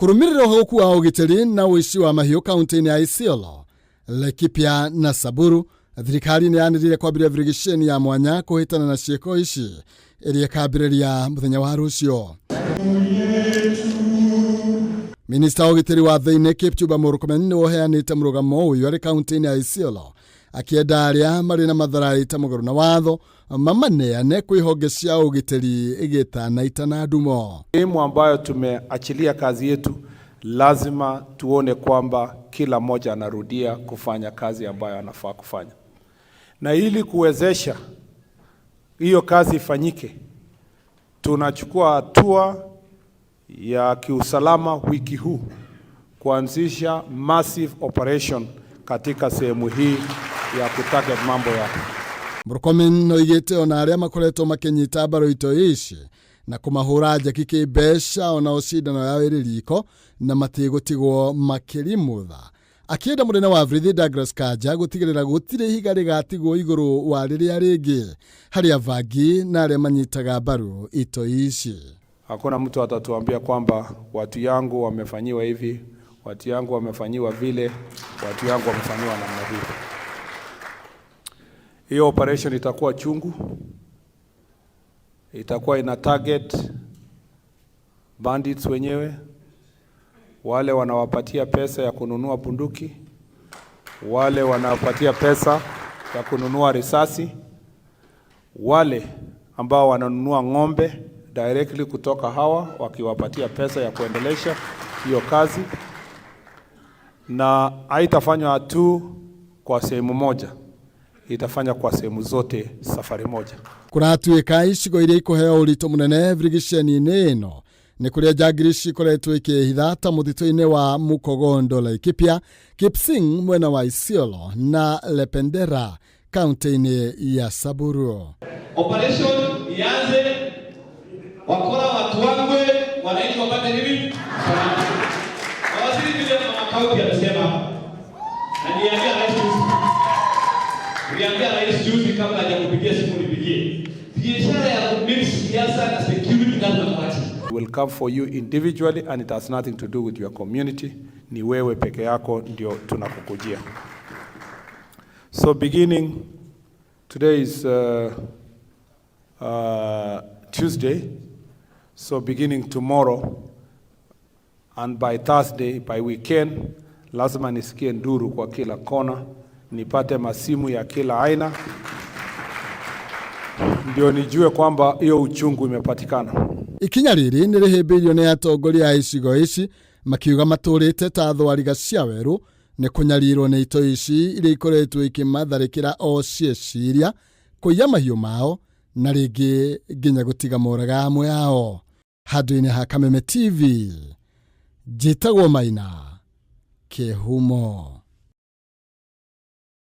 Kũrũmĩrĩra ũhagũku wa ũgitĩri na ũici wa mahiũ kaunti-inĩ ya Isiolo, Laikipia na Samburu, thirikari nĩ yanĩrĩire kwambĩrĩria birigiceni ya mwanya kũhĩtana na ciĩko ici ĩrĩa ĩkambĩrĩria mũthenya wa rũciũ. Minista wa ũgitĩri wa thĩinĩ Kipchumba Murkomen nĩwe ũheanĩte mũrũgamo ũyũ arĩ kaunti-inĩ ya Isiolo akĩenda arĩa marĩ na matharaita mũgarũ na watho mamaneane kwĩ honge cia ũgitĩri gĩtanaita ndumo. Sehemu ambayo tumeachilia kazi yetu, lazima tuone kwamba kila mmoja anarudia kufanya kazi ambayo anafaa kufanya, na ili kuwezesha hiyo kazi ifanyike, tunachukua hatua ya kiusalama wiki huu kuanzisha massive operation katika sehemu hii ya kutarget mambo ya Murkomen oigĩte ona arĩa makoretwo makĩnyita mbaru itoi ici na kũmahũra njeki kĩmbeca onao cindano yao ĩrĩ riko na matigũtigwo makĩrimũtha, akĩenda mũnene wa borithi Douglas Kanja gũtigĩrĩra gũtirĩ ihiga rĩgatigwo igũrũ wa rĩrĩa rĩngĩ harĩ abangi na arĩa manyitaga mbaru itoi ici. Hakuna mtu atatuambia kwamba watu yangu wamefanyiwa hivi, watu yangu wamefanyiwa vile, watu yangu wamefanyiwa namna hii. Hiyo operation itakuwa chungu, itakuwa ina target bandits wenyewe, wale wanawapatia pesa ya kununua bunduki, wale wanawapatia pesa ya kununua risasi, wale ambao wananunua ng'ombe directly kutoka hawa wakiwapatia pesa ya kuendelesha hiyo kazi, na haitafanywa tu kwa sehemu moja, itafanya kwa sehemu zote safari moja. Kũratuĩka icigo iria ikũheo ũritũ mũnene birigiceni-inĩ ĩno nĩ kũrĩa njangiri cikoretwo ikĩhitha ta mũtitũ-inĩ wa Mukogondo Laikipia, Kipsing mwena wa Isiolo na Lependera kaunti-inĩ ya Samburu. Operation ianze, wakora watu wangwe, wananchi wapate nini? Usalama. Na waziri vile mama kaunti amesema, na niambia rais juzi, niliambia rais juzi kabla hajakupigia simu nipigie, biashara ya kumix siasa na security lazima tuache. Will come for you individually and it has nothing to do with your community. Ni wewe peke yako ndio tunakukujia. So beginning today is Tuesday, so beginning tomorrow and by Thursday, by weekend, lazima nisikie nduru kwa kila kona, nipate masimu ya kila aina, ndio nijue kwamba hiyo uchungu imepatikana. Ikinya rĩrĩ nĩ rĩhĩmbĩirio nĩ atongoria a icigo ici makiuga matũrĩte ta thwariga cia werũ nĩ kũnyarirwo nĩ itoi ici iria ikoretwo ikĩmatharĩkĩra o cieciria kũiya mahiũ mao na rĩngĩ nginya gũtiga moraga amwe ao. Handũ-inĩ ha Kameme TV, njĩtagwo Maina Kĩhumo.